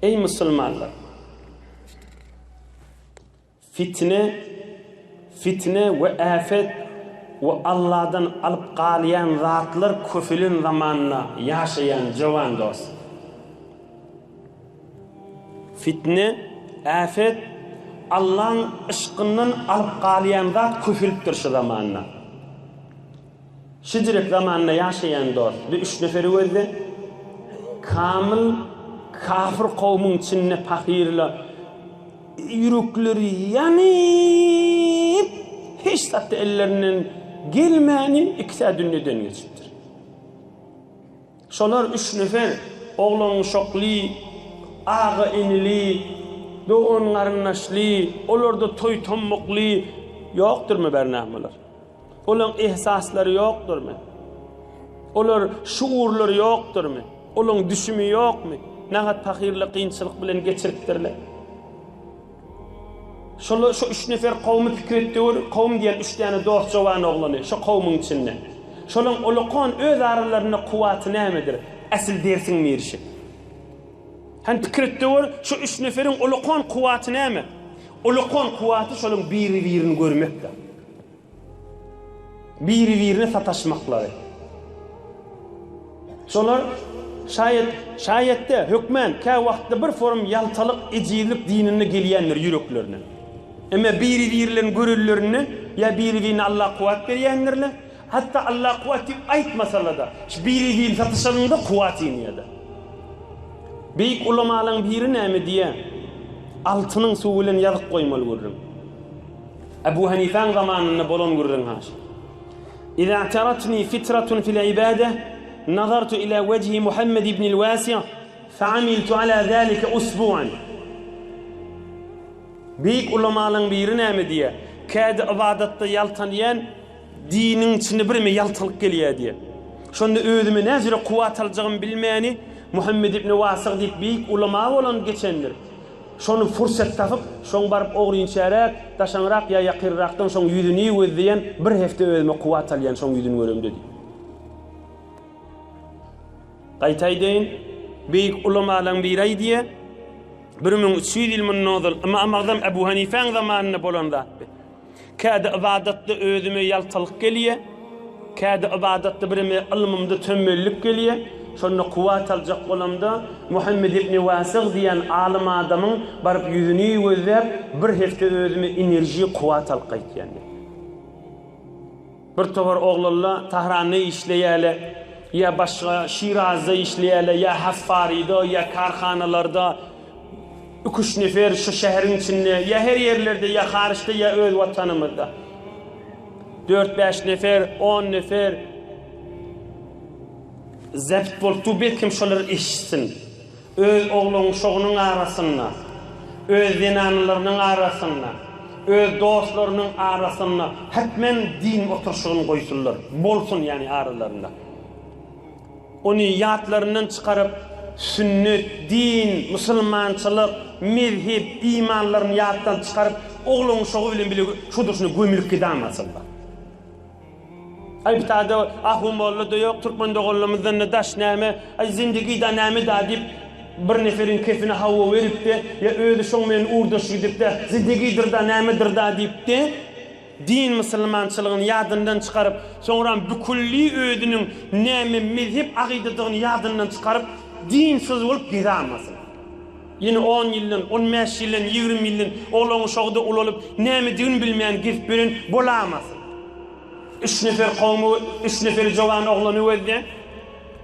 Eý musulmanlar! Fitne, fitne we äfet we Alladan alyp galýan zatlar köpelen zamanda ýaşaýan jowan dost! Fitne, äfet, Allaň yşkyndan alyp galýan zat köpelipdir şu zamanda. Şijirek zamanda ýaşaýan dost, bir üç neferi gözle. Kamyl kafir kowmuň içinde pahyrla ýürekleri ýanyp, hiç zatda ellerinden gelmäni ikisä dünýeden geçipdir. Şolar üç nefer oglan-uşakly, aga-inili, dogan-garyndaşly, olarda toý-tommukly ýokdurmy bernamalar? Olaň ehsaslary ýokdurmy? Olar şuurlary ýokdurmy? Olaň düşümi ýokmy? Nahat pahyrly kynçylyk bilen geçiripdirler. Şolar şo üç nefer kowmy pikir etdi gör, kowum diýen üç däne dost jowan oglany şo kowmuň içinde. Şolaň olakan öz aralarynda kuwwaty nämedir? Äsil dersiň birişi. Hany pikir etde gör, şo üç neferiň olakan kuwwaty näme? Ulakan kuwwaty şolaň biri-birini görmekdir. Biri-birine sataşmaklary. Şolar şaýat, şaýatda, hökmän, kä wagtda bir forum ýaltalyk, ejizlik dininde gelýändir ýüreklerine. Emma biri-birlerini görenlerinde ýa biri-birine Allah kuwwat berýändirler, hatda Allah kuwwat diýip aýtmasalar-da, şu biri-birini sataşanynda kuwwat inýär-de. Beýik ulamalaň biri näme diýýär? Altynyň suwy bilen ýazyp goýmaly gürrüň. Ebu Hanifäň zamanynda bolan gürrüň haş. Iza teratni fitratun fil ibade nazartu ila wejhi Muhammed ibnil Wasi' feamiltu ala zalika usbu'an. Beýik ulamalaň biri näme diýýär? Kädi ybadatda ýaltanýan Diniň içinde bireme ýaltalyk gelýär diýýär. Şonda özüme näjüre kuwwat aljagymy bilmäni, Muhammet ibn Wasyg diýip beýik ulama bolan geçendir. Şony fursat tapyp, şoň baryp ogrynçäräk, daşaňrak ýa ýakynrakdan şoň ýüzüni gözleýän, bir hepde özüme kuwwat alýan şoň ýüzüni göremde diýip. Gaýta aýdaýyn, beýik ulamalaň biri aýdýar, 1300 ýyl mundan ozal Ymam Agzam Ebu Hanifäň zamanynda bolan zat bu. Käde ybadatda özüme ýaltalyk gelýär, käde ybadatda bireme ylmymda tömbellik gelýär. Şonda kuwwat aljak bolamda, Muhammet ibn Wasyg diýen alym adamyň baryp ýüzüni gözläp, bir hepde özüme enerjiýa, kuwwat alyp gaýtýan diýýär. Bir topar oglanlar Tahranda işleýärler, ýa başga Şirazda işleýärler, ýa Haffaryda, ýa karhanalarda. Iki-üç nefer şu şäheriň içinde, ýa her ýerlerde, ýa haryçda, ýa öz watanymyzda. Dört-bäş nefer, on nefer zebt bolup dur, belkem şolar eşitsin. Öz oglan-uşagynyň arasynda, öz zenanlarynyň arasynda, öz dostlarynyň arasynda hetmen din oturyşygyny goýsunlar. Bolsun ýagny aralarynda. Ony ýatlaryndan çykaryp, sünnet, din, musulmançylyk, mezhep, imanlaryny ýatdan çykaryp, oglan-uşagy bilen bile şu durşuna gömülip gidamasynlar. Aý bitada ahun molla-da ýok, türkmen doganlarymyzdan-da daş näme, aý zindigi-da näme-da diýip, bir neferiň kefine hawa berip-de, ýa özi şoň bilen ugurdaş gidip-de, zindigidir-da nämedir-da diýip-de, Din musulmançylygyny ýadyndan çykaryp, soňram bükülli özüniň näme mezhep agydadygyny ýadyndan çykaryp, dinsiz bolup gezamasyn. Ýene on ýyldan, on bäş ýyldan, 20 ýyldan oglan-uşagy-da ulalyp, nämedigini bilmän gezip ýören bolamasyn. Üç nefer kowmy, üç nefer jowan oglany gözle.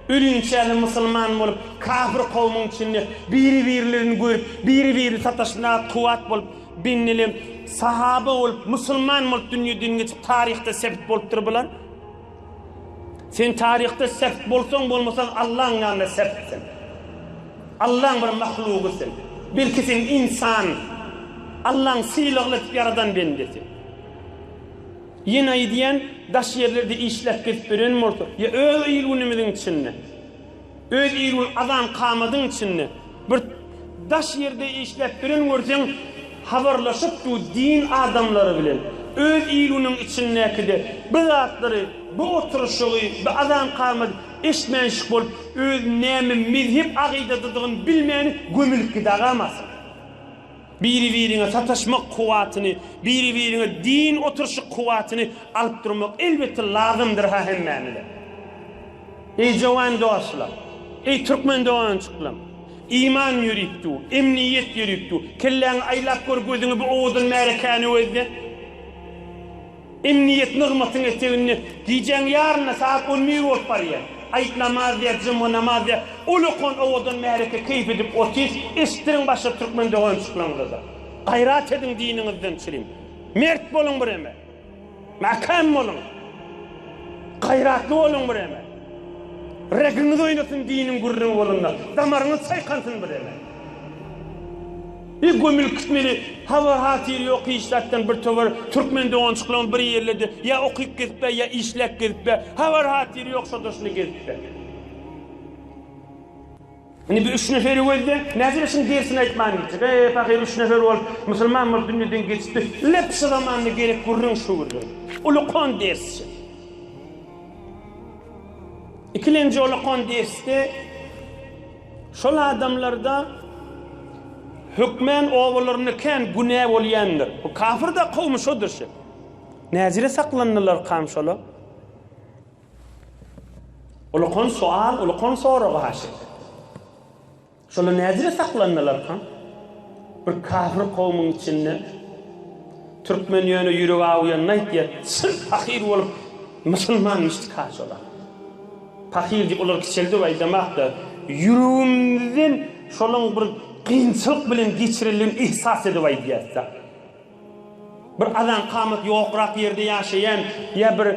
Ölinçäli musulman bolup, kafir kowmuň içinde biri-birlerini görüp, biri-birini sataşmaga kuwwat bolup, Bendeli sahaba bolup, musulman bolup dünýeden geçip taryhda sebt bolupdyr bular. Sen taryhda sebt bolsaň bolmasaň Allaň ýanynda sebtsiň. Allaň bir mahlugy sen. Belki sen insan. Allaň sylagly edip ýaradan bendesi. Ýene aýdýan daş ýerlerde işläp gezip ýören bolsa, ýa öz il-günümiziň içinde. Öz il-gün azan-kamadyň içinde bir daş ýerde işläp ýören görseň, habarlaşyp dur din adamlary bilen. Öz il-günüň içindäki-de bu zatlary, bu oturyşygy, bu azan-kamady. Eşitmänşik bolup, öz näme mezhep agydadadygyny bilmäni gömülip gidagamasyn. Biri-biriňe sataşmak kuwwatyny, biri-biriňe din oturyşyk kuwwatyny alyp durmak elbetde lazymdyr-ha hemmämize. Eý jowan dostlar! Eý türkmen doganjyklarym! Iman ýörip dur, emniýet ýörip dur. Kelläňi aýlap gör gözüňi bu owadan märekäni gözle. Emniýet nygmatyň eteginde gijäň ýarynda sagat on bir bolup barýar. Aýt namaz diýer, jumga namaz diýer. Ulakan owadan märeke keýp edip otyr. Eşitdiriň başga türkmen doganjyklaryňyza-da. Gaýrat ediň diniňizden çirim. Mert boluň bireme. Mäkäm boluň! Gaýratly boluň bireme! Reňkiňiz oýnasyn diniň gürrüňi bolanda, damaryňyz çaýkansyn bireme! Bir gömülip gitmeli, habar-hatyr ýok hiç zatdan bir towar türkmen dogançyklaryň bir ýerlerde ýa okyp gezipä ýa işläp gezipä, habar-hatyr ýok şo-da şuny gezipä. Indi bir üç neferi gözle, näzire şuň dersini aýtman gitjek. Eý, pahyr üç nefer bolup, musulman bolup dünýeden geçipdi. Lep şu zamanda gerek gürrüň şu gürrüň. Ulukan dersçi. Ikilenji ulukan dersde şol adamlarda hökmän obalarynda kän günä bolýandyr. Bu kafir da kowmy şodur şu. Näzire saklandylar kam şola. Ulukan sual, ulukan sorag haşy. Şolar nädire saklandylarka? Bir kafir kowmuň içinde türkmen ýöne ýüregi awuýanyny aýtýar, çyn pahyr bolup musulmanmyşdyka şolar. Pahyr diýip olary kiçeldip aýdamak-da, ýüregimizden şolaň bir kynçylyk bilen geçirenligini ihsas edip aýdýas-da. Bir azan-kamat ýokrak ýerde ýaşaýan ýa bir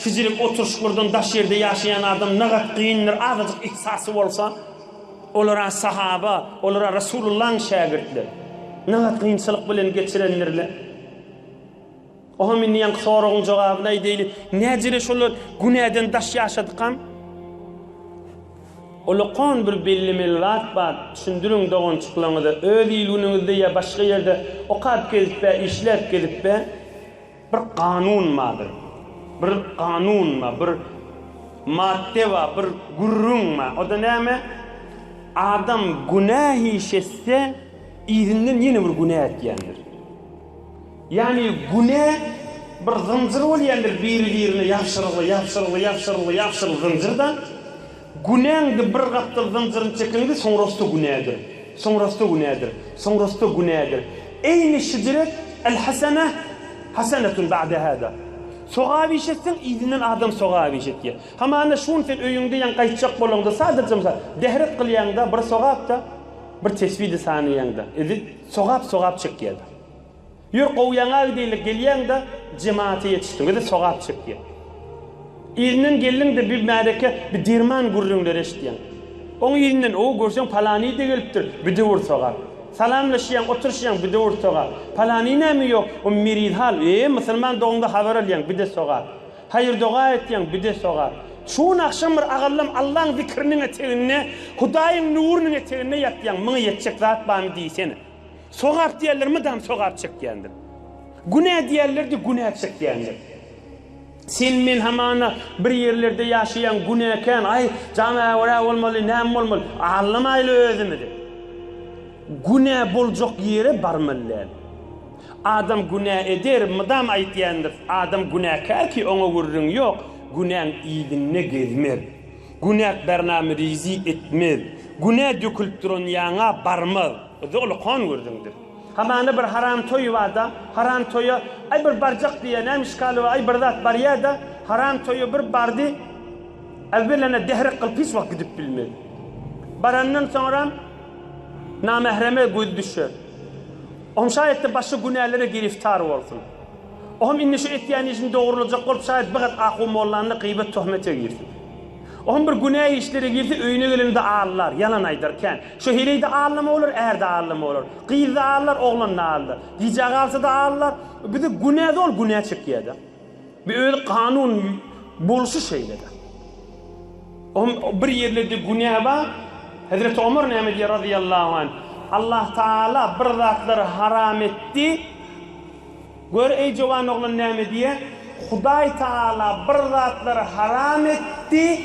şijirek oturyşyklardan daş ýerde ýaşaýan adam nagat kyndyr, azajyk ihsasy bolsa, olar-a sahaba, olar-a Resulullahyň şägirtleri. Nagat kynçylyk bilen geçirendirler. Oňam indi ýaňky soragyň jogabyny aýdaýly, näjele şolar günäden daş ýaşadykam? Ullakan bir bellemeli zat bar, düşündiriň dogançyklaryňyza, öz il-günüňizde ýa başga ýerde okap gezip-ä, işläp gezip-ä, bir kanun bardyr. Bir kanun bar, bir madde bar, bir gürrüň bar. O-da näme? Adam günä iş etse, yzyndan ýene bir günä etýändir. Ýagny günä bir zynjyr bolýandyr biri-birine ýabşyrylgy, ýabşyrylgy, ýabşyrylgy, ýabşyrylgy zynjyr-da. Günäňde bir gapdal zynjyryny çekeňde soňrasy-da günädir. Soňrasy-da günädir. Soňrasy-da günädir. Eýni şijret el-haseneh hasenetun ba'de hada. Sogap iş etseň yzyndan adam sogap iş etýär. Hamana şun sen öýüňde ýaňy gaýtjak bolaňda sadaja mysal dehret kylýaňda bir sogap-da bir tesbi-de sanaýaňda. Edi sogap sogap çekýär-de. Ýör gowýaňa gideýli gelýäňde jemagata ýetişdiň özi sogap çekýä. Yzyndan geldiňde bir märeke bir derman gürrüňleri eşitýäň. Oň yzyndan o görseň palany-da gelipdir bir döwür sogap. Salamlaşýaň oturyşýaň bir döwür sogap. Palany näme ýok o meriz hal e musulman dogyňda habar alýaň bir-de sogap. Haýyr doga etýäň bir-de sogap. Şu gün agşam bir agallam Allaň zikriniň eteginde Hudaýyň nurunyň eteginde ýatýaň muňa ýetjek zat barmy diýsene. Sogap diýenler mydam sogap çekýändir. Günä diýenler-de günä çekýändir. Sen men hamana bir ýerlerde ýaşaýan günä kän, aý, jana görä bolmaly, näme bolmaly, aldamaýly özümizi. Günä boljak ýere barmaly däl. Adam günä eder, mydam aýtýandyr, adam günäkär ki oňa gürrüň ýok, günäň yzynda gezmez. Günä bernamerizi etmez. Günä dökülip duran ýaňa barmaz. Bu doly kon gürrüňdir. Hamana bir haram toý barda, haram toýa aý bir barjak diýýär, näme işgali bar, aý bir zat barýada, haram toýa bir bardy, äwwelene dehrek kylyp hiç wagt gidip bilmez. Barandan soňram namähreme gözi düşer. Ohm şaýatda başga günälere giriftar bolsun. Ohm indi şu etýän işini dogrulajak bolup şaýat bir gat ahu mollanda gyýbat tohmete girsin. Ohm bir günä işlere girse öýüne gelende aldar, ýalan aýdar kän. Şu heleýde aldama bolar, ärde aldama bolar. Gyzda aldar, oglanda aldar. Gijä galsada aldar. Bize günä zol günä çekýärde. Bir özi kanun bolşy şeýlede. Ohm bir ýerlerde günä bar. Hezreti Omar näme diýýär razyýallahu anh? Allah Taala bir zatlary haram etdi. Gör eý jowan oglan näme diýýär? Hudaý Taala bir zatlary haram etdi.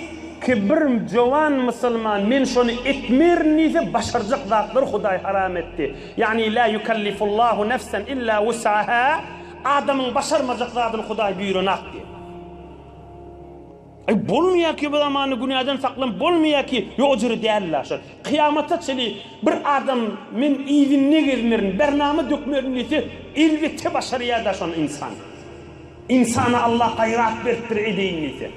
Ki bir jowan musulman men şony etmerin diýse başarjak zatlary Hudaý haram etdi. Ýagny la ýukellifullahu nefsen illa wus'aha adamyň başarmajak zadyny Hudaý buýranak diýip. Aý bolmaýar ki bu zamanda günäden saklan bolmaýar ki ýok o jüri däl-la şol. Kyýamata çenli bir adam men yzynda gezmerin, bernama dökmerin diýse elbetde başarýar-da şony ynsan. Ynsana Allah gaýrat beripdir edeýin diýse.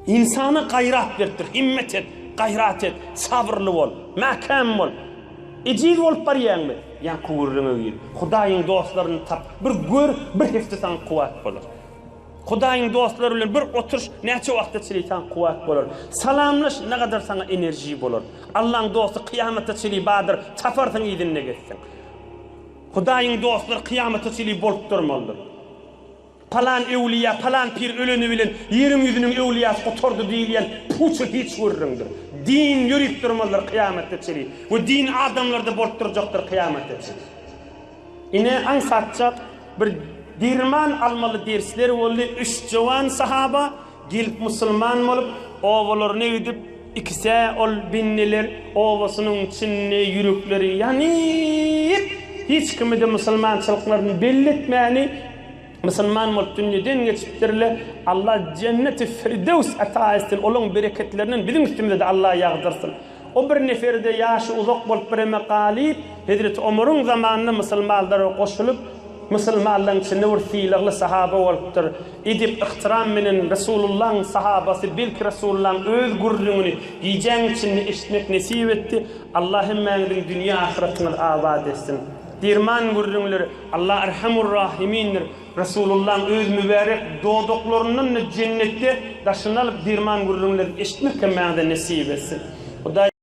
Ynsana gaýrat beripdir, himmet et, gaýrat et, sabyrly bol, mäkäm bol. Ejiz bolup barýaňmy? Ýaňky gürrüňe gir. Hudaýyň dostlaryny tap, bir gör, bir hepde saňa kuwwat bolar. Hudaýyň dostlary bilen bir oturyş, näçe wagta çenli saňa kuwwat bolar. Salamlaş, nägadar saňa enerji bolar. Allaň dosty kyýamata çenli bardyr, taparsyň yzynda gezseň. Hudaýyň dostlary kyýamata çenli bolup durmalydyr. Palan öwlüýä, palan pir öleni bilen ýeriň ýüzüniň öwlüýasy gutardy diýilýän puç hiç gürrüňdir. Din ýörüp durmalydyr kyýamatda çenli we din adamlarda bolup durjakdyr kyýamatda çenli. Ine aňsatjak bir derman almaly dersler boldy, üç jowan sahaba gelip musulman bolup obalaryna gidip ikisä ol bendeler obasynyň içinde ýürekleri ýanyp hiç kime-de musulmançylyklaryny belli etmäni musulman bolup dünýeden geçipdirle Allah jenneti firdews ata etsin olaň bereketlerinden biziň üstümizede Allah ýagdyrsyn. O bir neferi-de ýaşy uzak bolup bireme galyp, hezreti Omaryň zamanynda musulmanlara goşulyp, musulmanlaryň içinde bir sylagly sahaba bolupdyr. Edep-yhtyram menen Resulullahyň sahabasy belki Resulullahyň öz gürrüňini gijäň içinde eşitmek nesip etdi. Allah hemmäňiziň dünýe-ahyratyňyzy abat etsin. Derman gürrüňleri Allah Erhamur-Rahimindir. Resulullahyň öz mübärek dodaklaryndan-da jennetde daşyny alyp derman gürrüňlerini eşitmek hemmäňize nesip etsin. Hudaý.